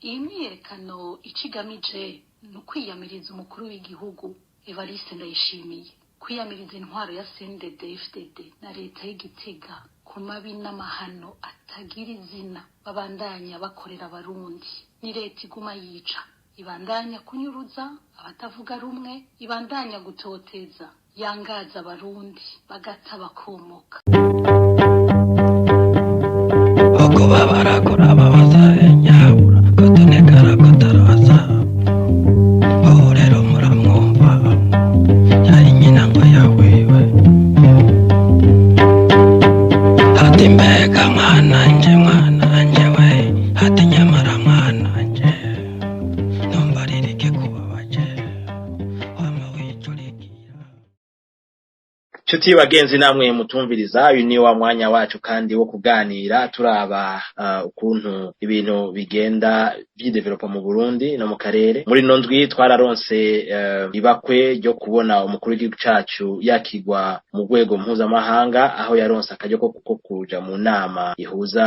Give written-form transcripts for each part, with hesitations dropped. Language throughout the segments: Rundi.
Iyi myiyerekano ico igamije ni ukwiyamiriza umukuru w'igihugu Evariste Ndayishimiye, kwiyamiriza intwaro ya CNDD-FDD na leta y'Igitega ku mabi n'amahano atagira izina babandanya bakorera Abarundi. Ni leta iguma yica, ibandanya kunyuruza abatavuga rumwe, ibandanya gutoteza, yangaza Abarundi bagata bakomoka. Ukubabara kurababaza nyabura kutonekara kutaraza ubu rero muramwumva yari nyina ngo yawiwe ati mbega mwananje mwananje we ati nyamara mwananje numva ririke kubabaje wama wicurigira. Nshuti bagenzi namwe mutumviriza, uyu ni wa mwanya wacu kandi wo kuganira turaba ukuntu ibintu bigenda vyidevelopa mu Burundi no mu karere. Muri ino ndwi twararonse ibakwe ryo kubona umukuru w'igihugu cacu yakigwa mu rwego mpuzamahanga, aho yaronse akaryo ko kuja mu nama ihuza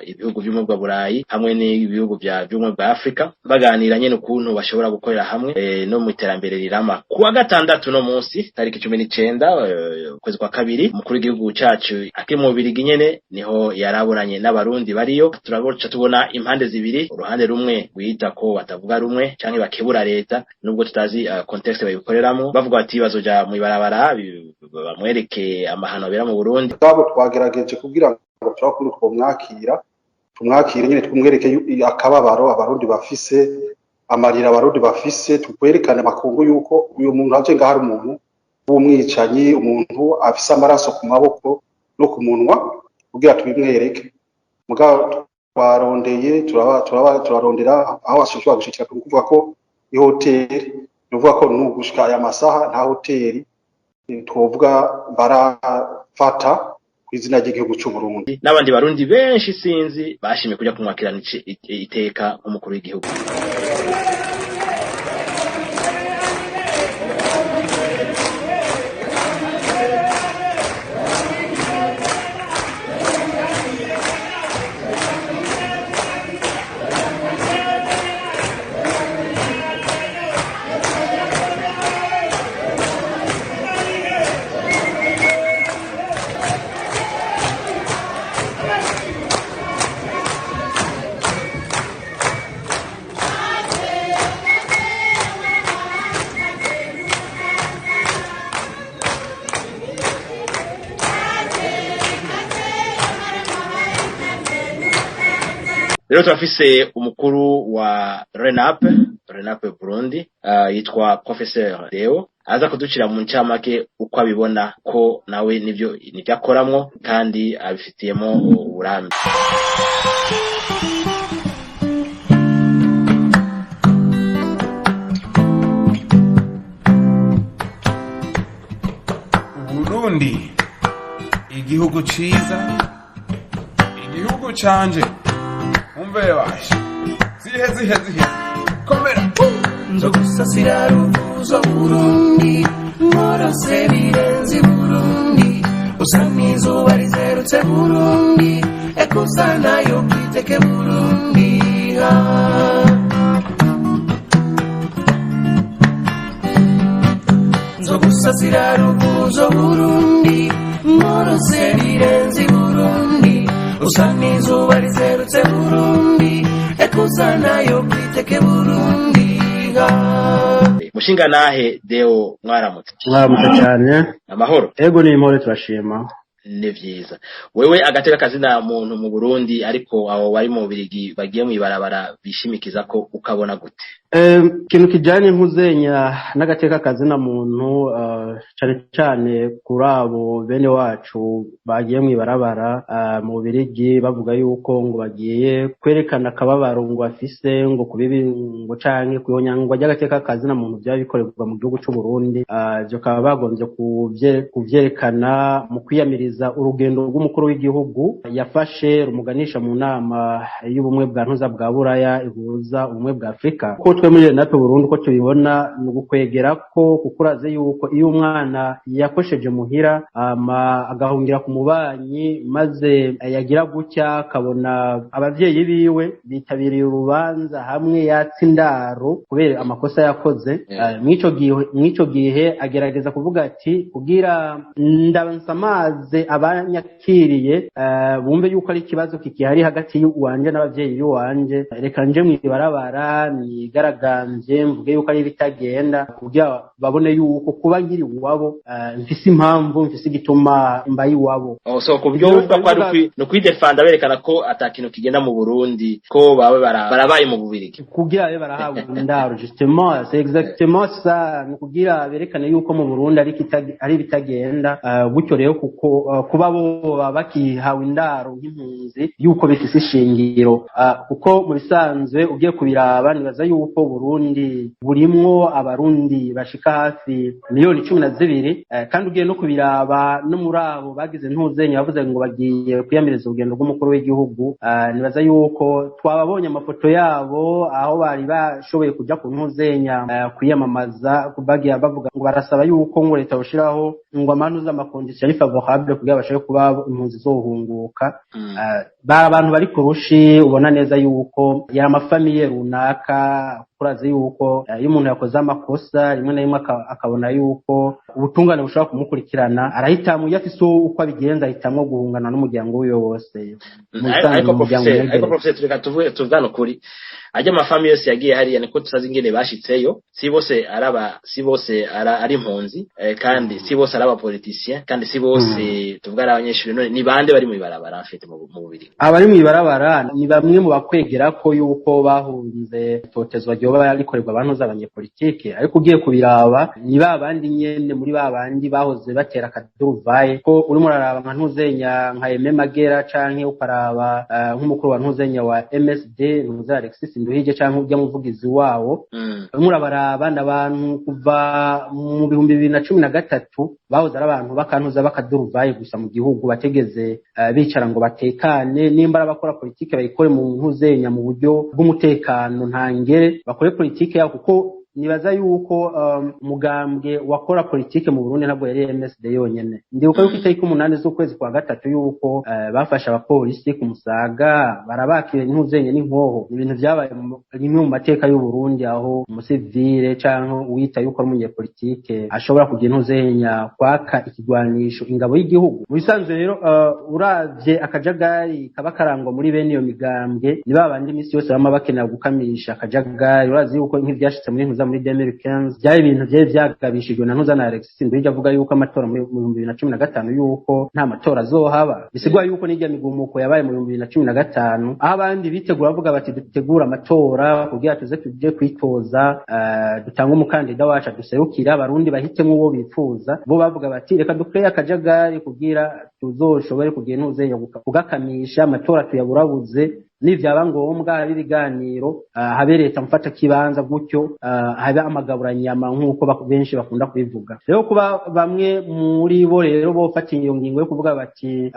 ibihugu vy'ubumwe bwa Burayi hamwe n'ibihugu vy'ubumwe bwa Afrika, baganira nyene ukuntu bashobora gukorera hamwe no mu iterambere rirama. Kuwa gatandatu no munsi tariki 19 ukwezi kwa kabiri, umukuru w'igihugu cacu akiri mu Bubirigi nyene niho yaraburanye n'Abarundi bariyo. Turaboca tubona impande zibiri, uruhande rumwe rwita ko batavuga rumwe canke bakebura leta, nubwo tutazi contexte babikoreramwo, bavuga bati bazoja mw'ibarabara bamwereke amahano abera mu Burundi. Ubwabo twagerageje kugira ngo turabe ukuntu twomwakira, tumwakire nyene tumwereke akababaro Abarundi bafise, amarira Abarundi bafise, tukwerekane amakungu yuko uyu muntu aje ngaho ari umuntu w'umwicanyi, umuntu afise amaraso ku maboko no ku munwa, kugira tubimwereke. Mugabo twarondeye turarondera aho ashobora gushikira, kuvuga ko ihoteli, ni ukuvuga ko nugushika aya masaha nta hoteli twovuga barafata kw'izina ry'igihugu c'u Burundi. N'abandi Barundi benshi sinzi bashimye kuja kumwakirana iteka nk'umukuru w'igihugu. Rero turafise umukuru wa RENAP Burundi, yitwa Professeur Deo, aza kuducira mu ncamake uko abibona, ko nawe nivyo akoramwo kandi abifitiyemo uburambe. Burundi, igihugu ciza, igihugu canje, umve bashe zihe zihe zihe komera. Nzogusasira ruvuzo Burundi, mporose birenze Burundi, usa n'izuba rizerutse Burundi, ekusa nayo kwiteke Burundi ah. Nzogusasira ruvuzo Burundi, mporose birenze Burundi, usa n'izuba rizerutse Burundi, ekusa nayo kwiteke Burundi ah. Mushinga nahe Deo, mwaramutse? Mwaramutse cyane. Amahoro? Ego, ni impore, turashima. Ni vyiza. Wewe agateka kazina muntu mu Burundi, ariko abo bari mu Bubirigi bagiye mw'ibarabara bishimikiza ko, ukabona gute? Ikintu kijanye nkuzenya n'agateka kazina muntu, cane cane kuri abo bene wacu bagiye mw'ibarabara mu Bubirigi, bavuga yuko ngo bagiye kwerekana akababaro ngo bafise ngo kubibi ngo canke kwihonyangwa ry'agateka kazina muntu vyaba bikorerwa mu gihugu c'u Burundi, ivyo bakaba bagomvye kuvyerekana mu kwiyamiriza kwiyamiriza urugendo rw'umukuru w'igihugu yafashe rumuganisha mu nama y'ubumwe bwa ntuza bwa Buraya ihuza ubumwe bwa Afurika. Ko twe muri Renape Burundi uko tubibona ni ugukwegera ko, kuko urazi yuko iyo umwana yakosheje muhira ama agahungira ku mubanyi, maze yagira gutya akabona abavyeyi biwe bitabiriye urubanza hamwe yatse indaro kubera amakosa yakoze, mw'ico gihe agerageza kuvuga ati: "Kugira ndansamaze abanyakiriye, bumve yuko ari ikibazo kikihari hagati y'uwanje n'abavyeyi b'iwanje, reka nje mw'ibarabara nigaragambye, mvuge yuko ari ibitagenda, kugira babone yuko kuba nkiri iwabo, mfise impamvu, mfise igituma mbaye iwabo." Oh, so ku byo uvuga ko ari ni ukwidefanda, berekana ko ata kintu kigenda mu Burundi, ko baba barabaye mu Bubirigi. Kugira babe barahabwa indaro, justement, c'est exactement ça. Ni kugira berekane yuko mu Burundi ari ibitagenda. Gutyo rero, kuko kuba bo baba bakihawe indaro nk'impunzi, yuko bifise ishingiro. Kuko mu bisanzwe ugiye kubiraba, nibaza yuko Burundi burimwo Abarundi bashika hafi miliyoni 12, kandi ugiye no kubiraba no muri abo bagize ntuzenya bavuze ngo bagiye kwiyamiriza urugendo rw'umukuru w'igihugu, nibaza yuko twababonye amafoto yabo aho bari bashoboye kuja ku ntuzenya kwiyamamaza, bagiye bavuga ngo barasaba yuko ngo leta yoshiraho ngo amanuza ama conditions ari favorable kugira bashobore kuba impunzi zohunguka. Bari abantu bari ku rushi, ubona neza yuko yari ama familles runaka. Kurazi yuko iyo umuntu yakoze amakosa, rimwe na rimwe akabona yuko ubutungane bushobora kumukurikirana, arahitamo, iyo afise uko abigenza, ahitamwo guhungana n'umuryango wiwe wose. Mu bisanzwe Ariko umuryango professeur, ariko umwegereye. Professeur, reka tuvuge, tuvugane ukuri. Ajya ama familles yose yagiye hariya, niko tutazi ingene bashitseyo. Si bose araba, si bose ari impunzi, kandi si bose ari aba politiciens, kandi si bose tuvuga ari abanyeshuri. None ni bande bari mu ibarabara mfite mu Bubirigi? Abari mw'ibarabara ni bamwe mu bakwegera ko yuko bahunze itotezwa ryoba rikorerwa abantu z'abanyepolitike, ariko ugiye kubiraba ni ba bandi nyene, muri ba bandi bahoze batera akaduruvaye. Ko urimo uraraba nka ntuzenya nka Aime Magera, canke ukaraba nk'umukuru wa ntuzenya wa MSD, ntuze Alexis Nduhije, canke ujya muvugizi wawo, urimo urabaraba n'abantu kuva mu 2013 bahoze ari abantu bakantuza bakaduruvaye gusa mu gihugu, bategeze bicara ngo batekane. Nimba ari abakora politike, bayikore mu ntuzenya mu buryo bw'umutekano ntangere, bakore politike yabo, kuko nibaza yuko umugambwe wakora politike mu Burundi ntabwo yari MSD yonyene. Ndibuka yuko itariki 8 z'ukwezi kwa gatatu yuko bafashe abapolisi ku Musaga, barabakira intuzenye n'inkoho. Ibintu vyabaye rimwe mu mateka y'u Burundi, aho umusivile canke uwita yuko ari umunyepolitike ashobora kugira intuzenya kwaka ikigwanisho ingabo y'igihugu. Mu bisanzwe rero, uravye akajagari kaba karangwa muri bene iyo migambwe, ni ba bandi imisi yose bama bakenera gukamisha akajagari. Urazi yuko nk'ivyashitse muri ntuza muri 2015 byari ibintu vyari vyagabishijwe na ntuza na Alexis Nduhije, avuga yuko amatora muri mu 2015 yuko nta matora azohaba. Bisigwa yuko n'irya migumuko yabaye mu 2015, aho abandi bitegura bavuga bati: "Dutegura amatora kugira tuze tuje kwitoza, dutange umukandida wacu aduserukira, Abarundi bahitemwo uwo bifuza." Bo bavuga bati: "Reka dukreye akajagari kugira tuzoshobore kugira intuzenya kugakamisha amatora, tuyaburabuze, nivyaba ngombwa habe ibiganiro, habe leta mfata kibanza, gutyo habe amagaburanyama," nk'uko benshi bakunda kubivuga. Rero kuba bamwe muri bo rero bofata iyo ngingo yo kuvuga bati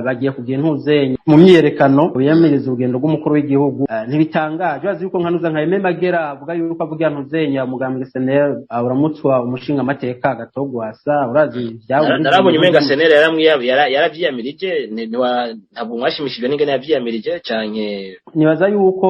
bagiye kugira intuzenya mu myiyerekano biyamiriza urugendo rw'umukuru w'igihugu, ntibitangaje. Bazi yuko nkanuza nka Aime Magera avuga yuko avuga ntuzenya umugambwe SNL, uramutswa umushinga amateka Gatogwasa, urazi ivyabo. Narabonye umenga SNL yaravyiyamirije. Ntabwo mwashimishijwe n'ingene yavyiyamirije canke? Nibaza yuko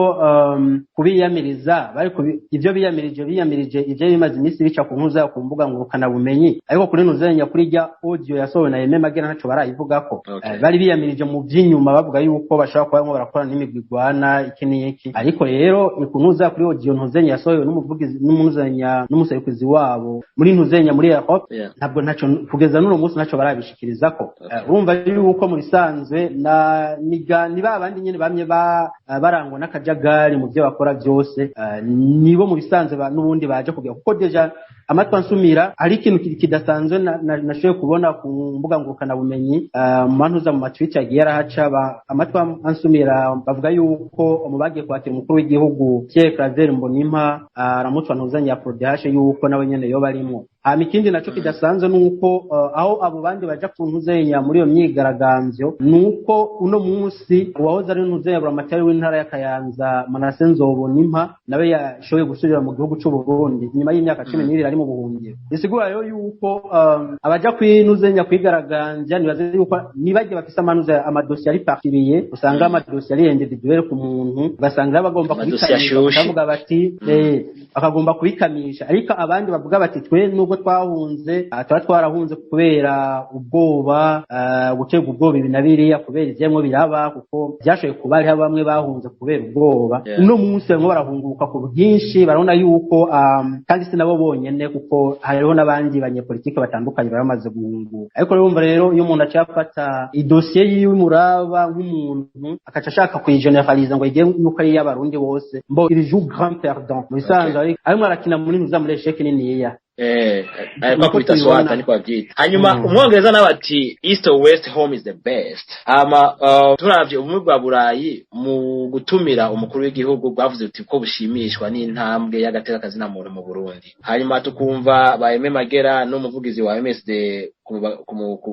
kubiyamiriza bari ivyo biyamirije ivyo bimaze iminsi bica ku ntuza ku mbuga ngurukana bumenyi, ariko kuri ntuzenya kuri rya audio yasohowe na Aime Magera ntaco barayivugako. Bari biyamirije mu vy'inyuma, bavuga yuko bashobora kuba barimo barakora n'imigwi igwana iki n'iki, ariko rero ni ku ntuza kuri audio ntuzenya yasohowe n'umuvugizi n'umuzenya n'umuserukizi wabo muri ntuzenya muri Europe, ntabwo ntaco kugeza n'uno munsi ntaco barabishikirizako. Urumva yuko mu bisanzwe na ni ba bandi nyene bamye barangwa n'akajagari mu byo bakora byose, nibo mu bisanzwe n'ubundi baje kugira, kuko déjà amatwi ansumira ari ikintu kidasanzwe nashoboye kubona ku mbuga ngurukanabumenyi, mu mantuza mu matwiti yagiye arahaca. Amatwi ansumira bavuga yuko mu bagiye kwakira umukuru w'igihugu Pierre Claver Mbonimpa, aramutswa ntuzanya ya PRODH, yuko nawe nyene yoba arimwo. Hama ikindi naco kidasanzwe nuko aho abo bandi baja ku ntuzenya muri iyo myigaragambyo, nuko uno munsi uwahoze ari ntuzenya buramatari w'intara ya Kayanza, Manase Nzobonimpa, nawe yashoboye gusubira mu gihugu c'u Burundi nyuma y'imyaka 12 ari mu buhungiro. Bisigura rero yuko abaja kwinuzenya kwigaragambya, nibaze yuko nibajye bafise amanuza amadosiye ari particulier, usanga amadosiye ari individuel ku muntu, ugasanga bagomba Amadosiye kubikamisha, ashushe. bakavuga bati bakagomba kubikamisha. Ariko abandi bavuga bati twe nubwo twahunze, tuba twarahunze kubera ubwoba, guterwa ubwoba ibi na biriya, kubera ivyemwo biraba, kuko vyashoboye kuba hariho bamwe bahunze kubera ubwoba. Uno munsi barimo barahunguka ku bwinshi, barabona yuko kandi si nabo bonyene, kuko hariho n'abandi banyepolitike batandukanye bari bamaze guhunguka. Ariko rero urumva rero, iyo umuntu aciye afata idosiye yiwe imuraba nk'umuntu, akaca ashaka kuyigeneraliza ngo igere yuko ari iy'Abarundi bose, mbo il joue grand perdant mu bisanzwe. Arimo arakina muri ntuza muri échec niniya. Ariko Niko akubita tubibona. swata niko bavyita. Hanyuma umwongereza nawe ati "East or West, home is the best." Hama turavye Ubumwe bwa Burayi mu gutumira umukuru w'igihugu bwavuze buti ko bushimishwa n'intambwe y'agateka kazina muntu mu Burundi. Hanyuma tukumva ba Aime Magera n'umuvugizi wa MSD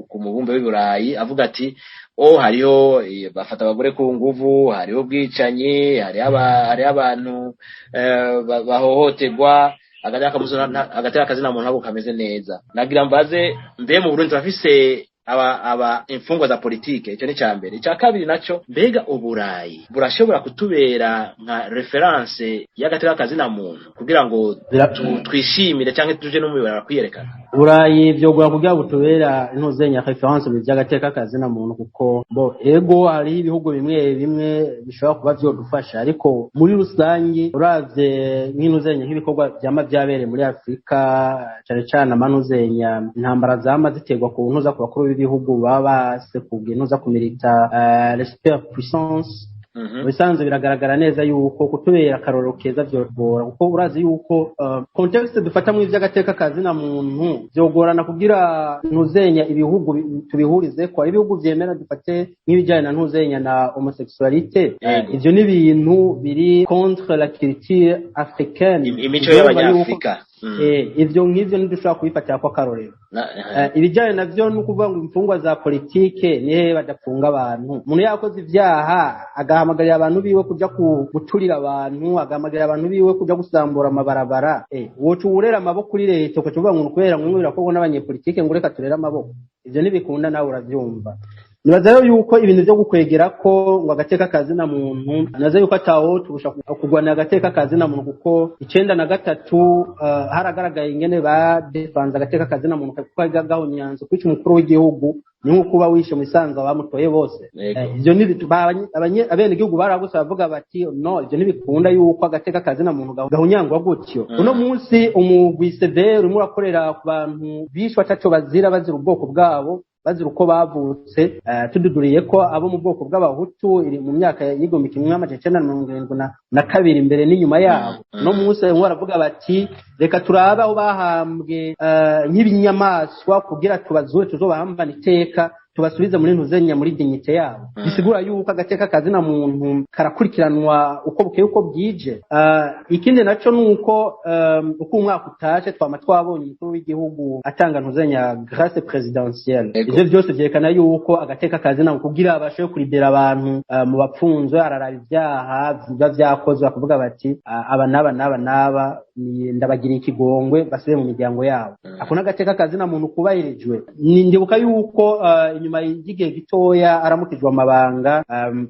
ku mubumbe w'i Burayi avuga ati o hariho bafata abagore ku nguvu, hariho ubwicanyi, hariho abantu bahohoterwa, agateka kazina muntu ntabwo kameze neza. Nagira mbaze, mbe mu Burundi turafise aba imfungwa za politike? Icyo ni icya mbere. Icya kabiri naco, mbega Uburayi burashobora kutubera nka référence y'agateka kazina muntu kugira ngo twishimire canke tuje no mu kwiyerekana? Burayi vyogora kugira butubera intuzenya référence mu vy'agateka kazina muntu, kuko bo ego hariho ibihugu bimwe bimwe bishobora kuba vyodufasha, ariko muri rusangi uravye nk'intuzenya nk'ibikorwa vyama vyabereye muri Afurika, cane cane amanuzenya intambara zama ziterwa ku ntuza ku bakuru b'ibihugu baba basekubwe intuza kumirita les super puissance, mu bisanzwe biragaragara neza yuko kutubera akarorero keza vyogora, kuko urazi yuko contexte dufatamwo ivy'agateka kazina muntu vyogorana kugira ntuzenya ibihugu tubihurizeko. Hari ibihugu vyemera, dufate nk'ibijanye na ntuzenya na homosexualité. Ivyo ni ibintu biri contre la culture africaine. Imico Urumva yuko y'Abanyafrika. Ivyo nk'ivyo ntidushobora kubifatira ko akarorero. Ibijyanye navyo ni ukuvuga ngo imfungwa za politike, ni hehe badapfunga abantu? Umuntu yakoze ivyaha agahamagarira abantu biwe kuja guturira abantu, agahamagarira abantu biwe kuja gusambura amabarabara, woca uwurera amaboko kuri leta, ukaca uvuga ngo ni kubera ngo birakorwa n'abanyepolitike, ngo reka turere amaboko. Ivyo ntibikunda, nawe uravyumva. Nibaza rero yuko ibintu vyo gukwegera ko ngo agateka kazina muntu, nibaza yuko atawo turusha kurwanira agateka kazina muntu, kuko 93 haragaragaye ingene badefanze agateka kazina muntu, kuko ari gahonyanzo kwica umukuru w'igihugu ni nko kuba wishe mu isanzwe abamutoye bose. Ivyo ni abenegihugu baraguse bavuga bati no, ivyo ntibikunda yuko agateka kazina muntu gahunyangwa gutyo. Uno munsi umugwi CVR urimo urakorera ku bantu bishwe ataco bazira, bazira ubwoko bwabo, bazira uko bavutse, tududuriye ko abo mu bwoko bw'Abahutu iri mu myaka y'1972 imbere n'inyuma yabo. No munsi barimo baravuga bati reka turabe aho bahambwe nk'ibinyamaswa kugira tubazure, tuzobahambane iteka, tubasubize muri ntuzenya muri dignité yabo. Bisigura yuko agateka kazina muntu karakurikiranwa uko bukeye uko bwije. Ikindi naco nuko uko umwaka utashe twama twabonye umukuru w'igihugu atanga ntuzenya grâce présidentielle. Ivyo vyose vyerekana yuko agateka kazina kugira abashe kuribera abantu mu bapfunzwe, araraba ivyaha biba vyakozwe akavuga bati aba n'aba n'aba n'aba ndabagiriye ikigongwe basubire mu miryango yabo. Ako n'agateka kazina muntu kubahirijwe. Ndibuka yuko inyuma y'igihe gitoya aramukijwe amabanga,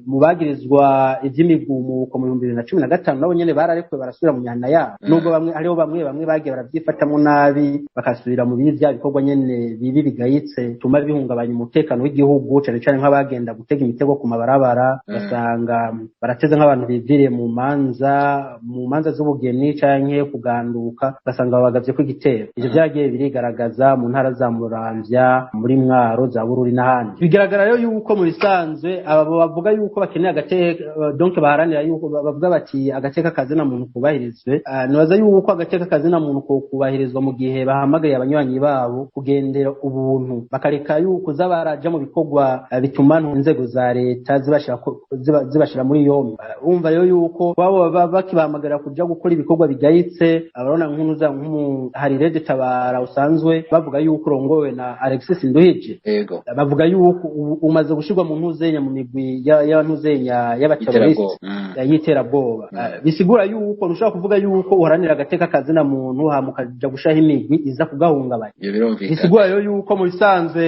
mu bagirizwa ivy'imigumuko mu 2015 nabo nyene bararekuwe barasubira mu mihana yabo, nubwo bamwe hariho bamwe bamwe bagiye baravyifatamwo nabi, bakasubira mu biri vya bikorwa nyene bibi bigayitse bituma bihungabanya umutekano w'igihugu, cane cane nk'abagenda gutega imitego ku mabarabara, ugasanga barateze nk'abantu biviriye mu manza z'ubugeni canke kuganduka, ugasanga babagavyeko igitero. Ivyo vyagiye birigaragaza mu ntara za Muramvya, muri Mwaro, za Bururi n'ahandi. n'ahandi. Bigaragara rero yuko mu bisanzwe aba bavuga yuko bakeneye agateka, donc baharanira yuko bavuga bati agateka kazina muntu kubahirizwe. Nibaza yuko agateka kazina muntu ko kubahirizwa mu gihe bahamagariye abanywanyi babo kugendera ubuntu, bakareka yuko za baraja mu bikorwa bituma inzego za leta zibashira muri yombi. Urumva rero yuko babo baba bakibahamagarira kuja gukora ibikorwa bigayitse. Abarona nk'unuza nk'umu hari Red Tabara usanzwe bavuga yuko urongowe na Alexis Nduhije, bavuga yuko umaze gushirwa mu ntuzenya, mu migwi y'abantuzenya y'abateroriste, y'iterabwoba. Bisigura yuko ntushobora kuvuga yuko uharanira agateka kazina muntu hama ukaja gushaho imigwi iza kugahungabanya. Ibyo birumvikana. Bisigura rero yuko mu bisanzwe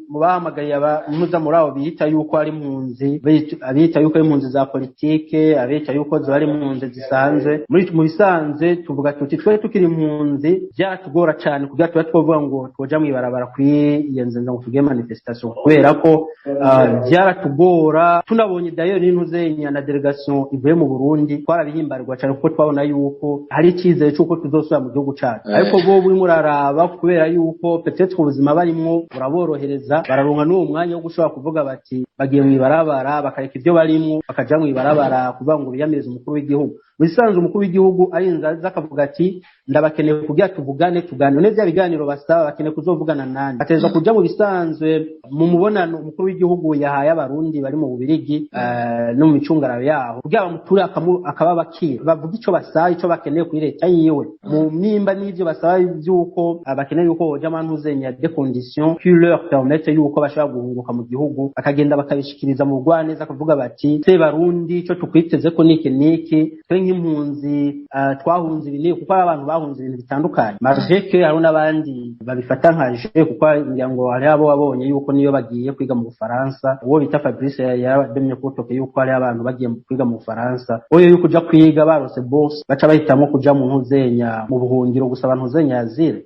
mu bahamagariye abamuza muri abo biyita yuko ari impunzi, abiyita yuko ari impunzi za politike, abiyita yuko ziba ari impunzi zisanzwe, muri mu bisanzwe tuvuga tuti twe tukiri impunzi byatugora cyane kugira tuba twovuga ngo twoja mw'ibarabara kwiyenzenza ngo tugire manifestation, kubera ko byaratugora. Tunabonye d'ailleurs n'intuzenya na délégation ivuye mu Burundi, twarabihimbarirwa cyane kuko twabona yuko hari icyizere cy'uko tuzosubira mu gihugu cacu. Ariko bo burimo uraraba kubera yuko peut-être ubuzima barimwo buraborohereza, bararonka n'uwo mwanya wo gushobora kuvuga bati bagiye mw'ibarabara, bakareka ibyo barimwo bakaja mw'ibarabara kuvuga ngo biyamirize umukuru w'igihugu. Mu bisanzwe umukuru w'igihugu arinze aza akavuga ati ndabakeneye kugira tuvugane, tuganire neza, ibiganiro basaba bakeneye kuzovugana nande, bateza kuja mu bisanzwe mu mubonano umukuru w'igihugu yahaye Abarundi bari mu Bubirigi no mu micungararo yaho, kugira bamuture akababakira, bavuga ico basaba, ico bakeneye kuri leta yiwe, mu nimba n'ivyo basaba vy'uko bakeneye yuko hoja amantuzenya des conditions qui leur permettent yuko bashobora guhunguka mu gihugu, bakagenda bakabishikiriza mu bugwaneza, akavuga bati se Barundi, ico tukwiteze ko niki niki, twe nk'impunzi twahunze ibi niki, kuko hari abantu bahunze ibintu bitandukanye, malgré que hariho n'abandi babifata nka je, kuko ngira ngo hariho abo wabonye yuko niyo bagiye kwiga mu Bufaransa, uwo bita Fabrice yarademye kutoke yuko hariho abantu bagiye kwiga mu Bufaransa, oyo yuko uja kwiga barose bourse baca bahitamwo kuja mu ntuzenya mu buhungiro gusaba ntuzenya yazire.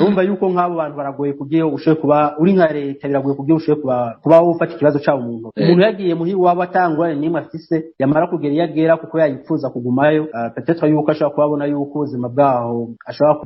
Urumva yuko nk'abo bantu baragoye kugira ushoboye kuba uri nka leta, biragoye kugira ushoboye kuba ufata ikibazo cabo umuntu. Umuntu yagiye muhi iwabo atangurane n'imwe afise, yamara kugera iyo agera kuko yayifuza kugumayo, peut-être yuko ashobora kuba abona yuko ubuzima bwaho ashobora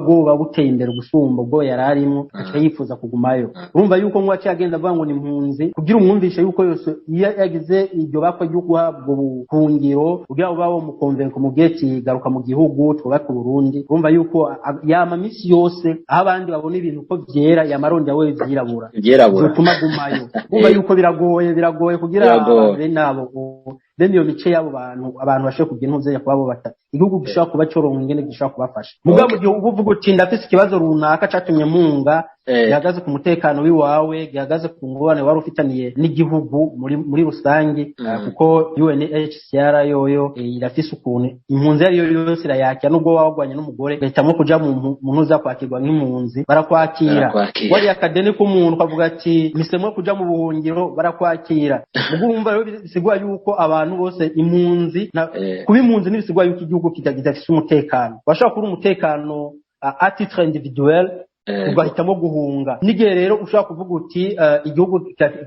bwoba buteye imbere gusumba ubwo yari arimwo, agaca yifuza kugumayo. Urumva yuko nk'uwaciye agenda avuga ngo ni impunzi, kugira umwumvishe yuko yose iyo yagize iryo bakwa ryo guhabwa ubuhungiro, kugira ngo babe mukonvenka umubwiye ati garuka mu gihugu twubake Uburundi. Urumva yuko yama misi yose aho abandi babona ibintu ko vyera, yamarondera we vyirabura Ivyirabura. Vyotuma agumayo. Urumva yuko biragoye kugira Biragoye. abantu bene abo, bene iyo mice y'abo bantu, abantu bashobora kugira intuze kuba bo bata igihugu gishobora kuba coronka ingene gishobora kubafasha. Mugabo mu gihe uba uvuga uti ndafise ikibazo runaka catumye mpunga, gihagaze ku mutekano w'iwawe, gihagaze ku ngorane wari ufitaniye n'igihugu muri rusange, kuko UNHCR yoyo irafise ukuntu impunzi ariyo yose irayakira, nubwo waba wagwanye n'umugore ugahitamo kuja mu ntuza kwakirwa nk'impunzi, barakwakira. Barakwakira. Wariye akadeni k'umuntu ukavuga ati mpisemwo kuja mu buhungiro, barakwakira. Ubwo urumva rero bisigura yuko abantu bose impunzi kuba impunzi ntibisigura yuko igihugu kidafise umutekano. Bashobora kuba umutekano à titre individuel, ugahitamo guhunga. N'igihe rero ushobora kuvuga uti igihugu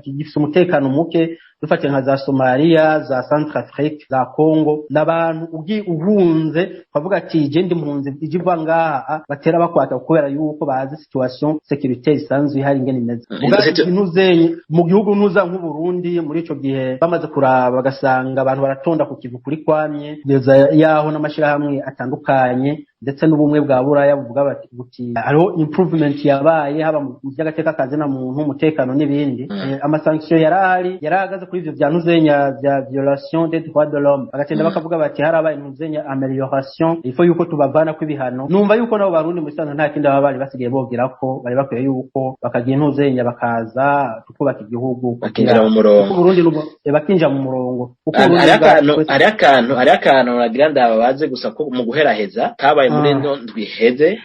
gifise umutekano muke, dufatiye nka za Somalia, za Centrafrique, za Congo, n'abantu ugi uhunze ukavuga ati je ndi impunzi ije iva ngaha, batera bakwata kubera yuko bazi situation sécuritaire isanzwe ihari ingene imeze. Muga intuzenye mu gihugu ntuza nk'u Burundi, muri ico gihe bamaze kuraba bagasanga abantu baratonda ku kivu kuri kwamye, kugeza yaho n'amashirahamwe atandukanye ndetse n'Ubumwe bwa Buraya buvuga bati buti hariho improvement yabaye haba mu by'agateka kazina muntu, umutekano n'ibindi. Amasanction yarahari, yarahagaze kuri ivyo vya ntuzenya vya violation des droits de l'homme, bagacenda bakavuga bati harabaye ntuzenya amélioration, il faut yuko tubavana kw'ibihano. Numva yuko nabo Barundi mu bisanzwe nta kindi baba bari basigaye bogira, ko bari bakwiye yuko bakagira intuzenya bakaza tukubaka igihugu. Bakinjira mu murongo. Kuko Burundi bakinjira mu murongo, kuko Uburundi Hariho bwacu akantu hariho akantu nagira ndababaze gusa ko mu guheraheza kabaye muri ino ndwi iheze,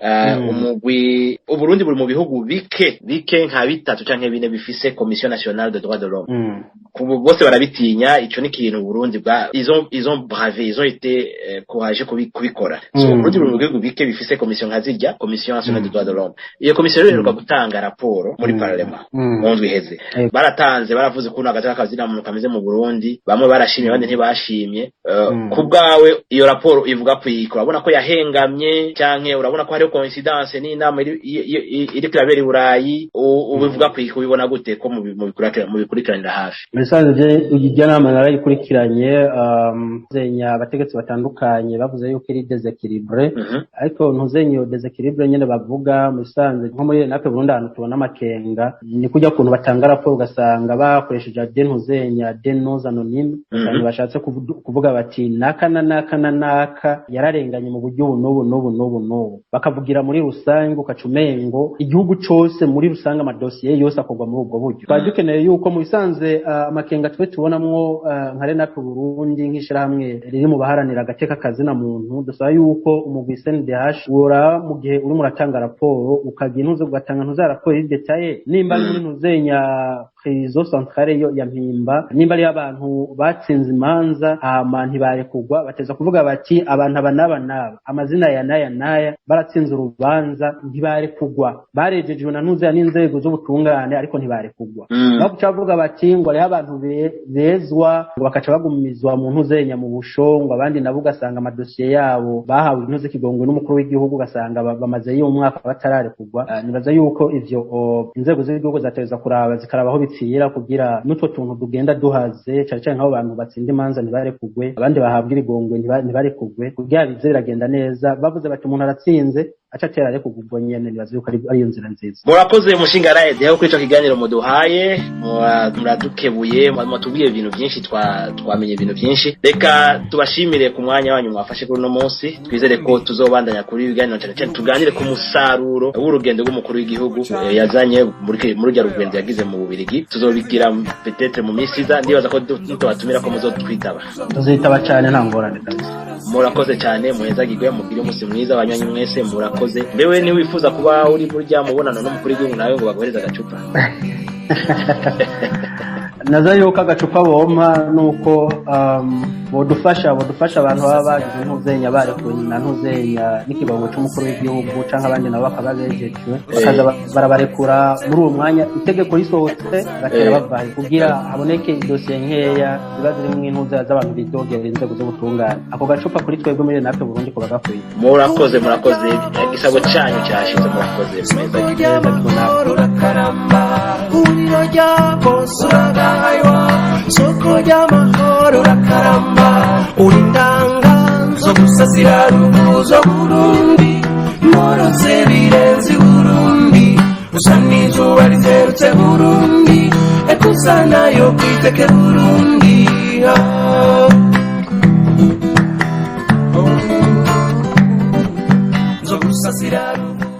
umugwi Uburundi buri mu bihugu bike bike nka bitatu canke bine bifise Commission nationale de droits de l'homme. Ku Bose barabitinya. Ico ni ikintu Burundi bwa ils ont bravé, ils ont été courageux kubikora. So Burundi buri mu bihugu bike bifise commission nka zirya Commission nationale des droits de l'homme. Iyo commission rero iheruka gutanga raporo muri parlement mu ndwi iheze. Baratanze, baravuze ukuntu agateka kazina muntu kameze mu Burundi. Bamwe barashimye, abandi ntibashimye. Ku bwawe, iyo raporo ivuga kwiko? Urabona ko yahengamye, canke urabona ko hariho coïncidence n'inama iri irabera i Burayi? Ubivuga kwiko? Ubibona gute ko mubikurikiranira hafi? Muri iryo nama narayikurikiranye. Zenya abategetsi batandukanye bavuze yuko iri déséquilibré, ariko ntuzenye iyo déséquilibre nyene bavuga. Mu bisanzwe, nko muri RENAPE Burundi, ahantu tubona amakenga ni kujya kuntu batanga raporo, ugasanga bakoresheje de ntuzenya des noms anonymes. Ugasanga bashatse kuvuga bati naka na naka na naka yararenganye mu buryo ubu n'ubu n'ubu n'ubu n'ubu, bakavugira muri rusange, ukaca umengo igihugu cose muri rusange amadosiye yose akorwa muri ubwo buryo. Twari dukeneye yuko mu bisanzwe amakenga twe tubonamwo nka RENAPE Burundi, nk'ishirahamwe riri mu baharanira agateka kazina muntu, dusaba yuko umugwi CNDH wora mu gihe urimo uratanga raporo ukagira intuze, ugatanga ntuze raporo iri détaillée, nimba ari muri ntuzenya prison centrale yo ya Mpimba, nimba ari abantu batsinze imanza hama ntibarekurwa, bateza kuvuga bati abantu aba n'aba n'aba, amazina ya n'aya n'aya, baratsinze urubanza ntibarekurwa, barejejwe na ntuzeya n'inzego z'ubutungane ariko ntibarekurwa. Naho guca bavuga bati ngo hariho abantu bezwa, ngo bakaca bagumizwa mu ntuzenya mu busho, ngo abandi nabo ugasanga amadosiye yabo bahawe intuze kigongwe n'umukuru w'igihugu, ugasanga bamazeyo umwaka batararekurwa. Nibaza yuko ivyo inzego z'igihugu zategerezwa kuraba, zikaraba aho bipfira, kugira n'utwo tuntu tugenda duhaze, cane cane nk'abo bantu batsinda imanza ntibarekugwe, abandi bahabwa ibigongwe ntibarekugwe, kugira bize biragenda neza. Bavuze bati umuntu aratsinze, aca atera arekurwa ubwo nyene. Nibaza yuko ariyo nzira nziza. Murakoze, mushinga raedeho, kuri ico kiganiro muduhaye. Muradukebuye, mwatubwiye ibintu byinshi, twamenye ibintu byinshi. Reka tubashimire ku mwanya wanyu mwafashe kuri uno munsi. Twizere ko tuzobandanya kuri ibiganiro, cyane cyane tuganire ku musaruro w'urugendo rw'umukuru w'igihugu yazanye muri rurya rugendo yagize mu Bubirigi. Tuzobigira peut-être mu minsi iza. Ndibaza ko nitubatumira ko muzotwitaba. Tuzitaba cane, nta ngorane kabisa. Murakoze cyane, muhezagirwe, mugire umunsi mwiza. Abanywanyi mwese murakoze. Mbewe ntiwifuza kuba uri burya mubonano n'umukuru w'igihugu nawe ngo baguhereze agacupa? Naza yuko agacupa bompa nuko bodufasha abantu baba bagize ntuzenya, barekuwe na ntuzenya n'ikigongo c'umukuru w'igihugu, canke abandi nabo bakaba bejejwe, bakaza barabarekura muri uwo mwanya itegeko risohotse, batera bavahe, kugira haboneke idosiye nkeya ziba zirimwo intuza z'abantu bidogera inzego z'ubutungane. Ako gacupa kuri twebwe muri RENAPE Burundi kuba gakwiye. Murakoze, murakoze. Igisabo cyanyu cyashize. Murakoze, muhezagirwe. Ry'amahoro urakaramba, huriro rya bose uragaywa, soko ry'amahoro urakaramba, uri ndanga zo gusasira rubuzo Burundi, mporotse birenze Burundi, usa n'izuba rizerutse Burundi, ekusa nayo kwiteke Burundi, ah. Oh. Zo gusasira rubuzo.